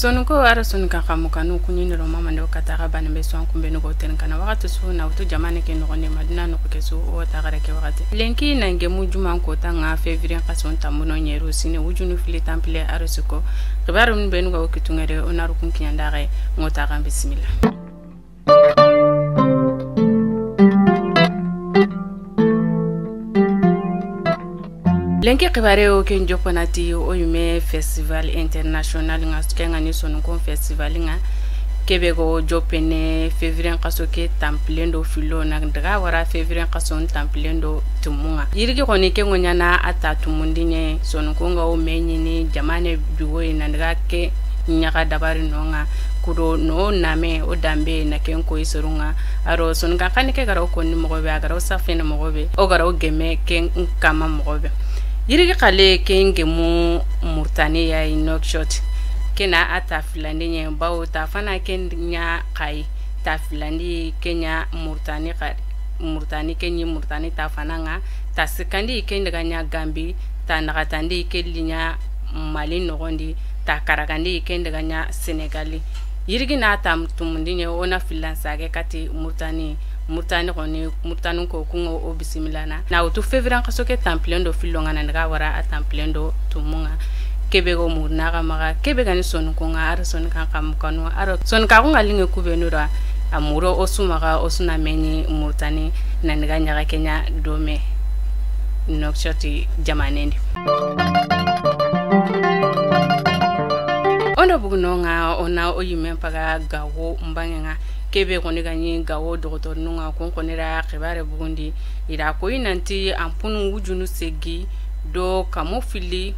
Sonko ara sonika kamukanu kunyini ro mama ndo katara bana be son kumbe no goten kana wakati su na utu jamane ke no ne madina no ke su o tagara ke wakati lenki nange mujuma ko tanga février kason tamuno nyeru sine wujunu fili temple arosiko kibaru nbe no ko kitungere onaru kun kinyandare ngota ga bismillah. Lenki kibare o ken joponati o yume festival international nga kenga ni sonunkon festival nga kebe go jopene février kaso ke tamplendo filo na daga wara février kaso tamplendo tumunga yirigi koni ke ngonya na ata tumundinye sonunkon ga o menyini jamane biwo na daga ke nyaga dabari nonga kudo no name o dambe na ken ko isurunga aro sonka kanike garo ko ni mogobe agaro safene mogobe o garo geme ken kama mogobe yirigi kale kenge mu Mauritania ya Nouakchott kena ata filandi nye bawo ta fana kenya kai ta filandi kenya Mauritania ka Mauritania kenyi Mauritania ta fana nga ta sikandi kende ganya Gambi ta nakatandi kelinya Mali nogondi ta karakandi kende ganya Senegali yirigi na ta tumundi nye ona filansage kati Mauritania Mauritania koni Mauritania ko kungo o bisimila na na utu février kasoke tamplendo filonga na nga wara a tamplendo tumunga kebe go murna ga maga kebe gani sonu ko nga ara sonu kan kam kanu ara sonu ka nga linge kubenura amuro osumaga osuna meni Mauritania na nga nyaga Kenya dome Nouakchott jamanendi ono buguno nga ona oyime paga gawo mbangenga kebe koni ganyi gawo docteur nunga kon konira xibare bugundi ira ko inanti ampunu wujunu segi do kamofili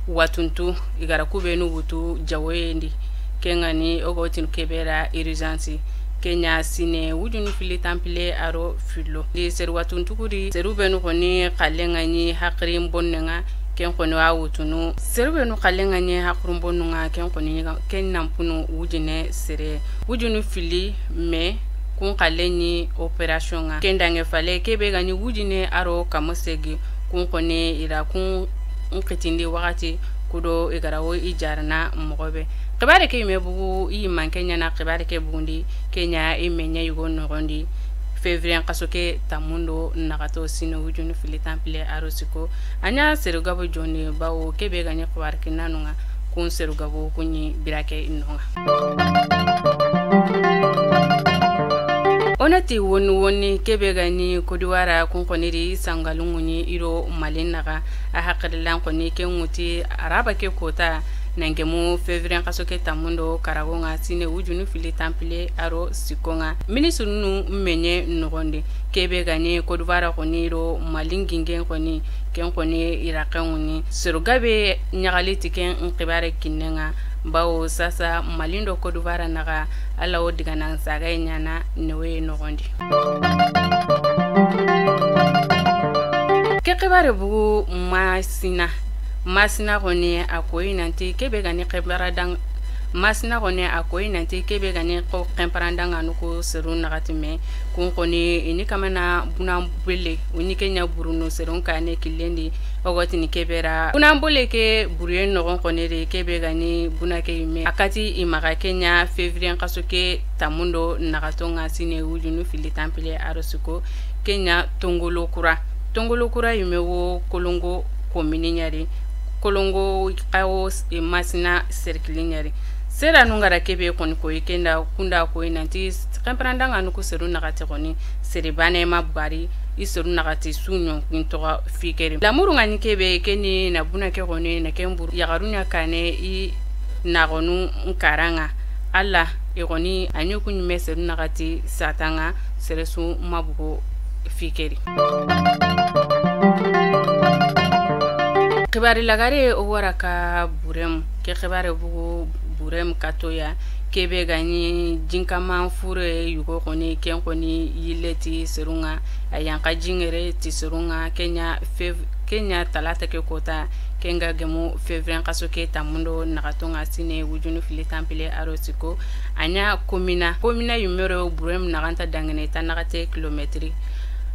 watuntu igara kubenu wutu jawendi kengani ogotin kebera urgence Kenya sine wujunu fili tampile aro filo di seru watuntu kuri seru benu koni kalenga ni hakri mbonnenga ken koni wa wutunu seru benu kalenga ni hakri mbonnenga ken koni ken nampunu wujune sere wujunu fili me kun kaleni operation nga kendange fale kebe gani wujune aro kamosegi kun koni ira kun nkitindi wakati kudo igarawo ijarna mogobe kibare ke mebugu i mankenya na kibare ke bugundi Kenya imenya yugo nogondi février kasoke tamundo nagato sino wujunu fili temple arosiko anya serugabo joni bawo kebe gani kibare kinanunga kun serugabo kunyi birake inonga onati woni woni kebe gani kodiwara kun koniri sangalunguni iro malinaga a hakrilan koni kenguti araba ke kota nangemu février kasoke tamundo karagonga sine wujunu fili temple aro sikonga ministre nu menye nogonde kebe gani kodiwara koni iro malingingen koni ken koni irakenguni serugabe nyagali tiken nkibare kinenga bawo sasa malindo kodiwara naga ala o digana saga nyana newe nogondi ke kibare bugu masina masina koni akoyi nanti kebe gani kebara dang masina koni akoyi nanti kebe gani ko kemparandanga nuko seru nagati me kun koni ini kamana bunambele oni kenya burunu serun kane kilendi ogoti ni kebera bunambole ke buruye nogon koni de kebe gani bunake me akati imaga Kenya février kasoke tamundo nagatonga sine wujunu fili temple arosiko Kenya tongolo kura yumewo kolongo komini nyari kolongo kawo masina cercle nyari sera nungara kebe koni ko ikenda kunda ko inanti kemprandanga nuko seru nagati koni serebane mabugari iseru nagati sunyo kintoga fikere lamuru ngani kebe keni na buna ke koni na kemburu yagarunya kane i nagonu nkaranga alla ikoni anyu kunyume seru nagati satanga seresu mabugo fikeri kibari lagare o waraka burem ke kibare bugu burem katoya kebe gani jinkama fure yugo koni ken koni yileti serunga ayanka jingere ti serunga Kenya Kenya talata ke kota kenga gemu février kasoke tamundo nagatonga sine wujunu fili temple arosiko anya komina yumero burem naganta dangene tanagate kilometri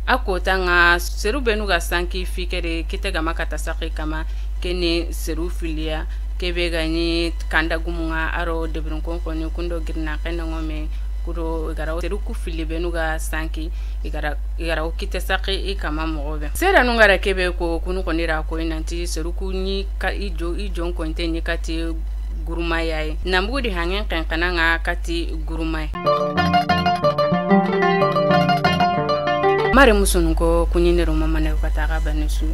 akota nga seru benu ga sanki fikere kitega makata saki kama kene seru filia Kebe ga ni kanda gumunga aro debrun kon ko ni kundo girna kenda ngome kuro igara seruku fili benu ga sanki igara igara o kite saki i kama mɔgɔ bɛ sera nu gara kebe ko kunu kɔni ra ko nanti seruku ni ka i jo i jon konte ni kati guruma yaye nambugu di hangen kankana nga kati guruma ye mare musonu ko kunyinero mama ne ka taga banesu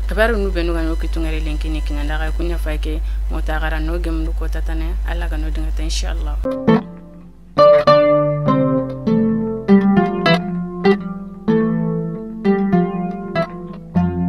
kibaru nu benu ga no kitungare lenkini kinanda ga kunya fake mota gara no gemlu ko tatane. Alla ga no dinga inshallah.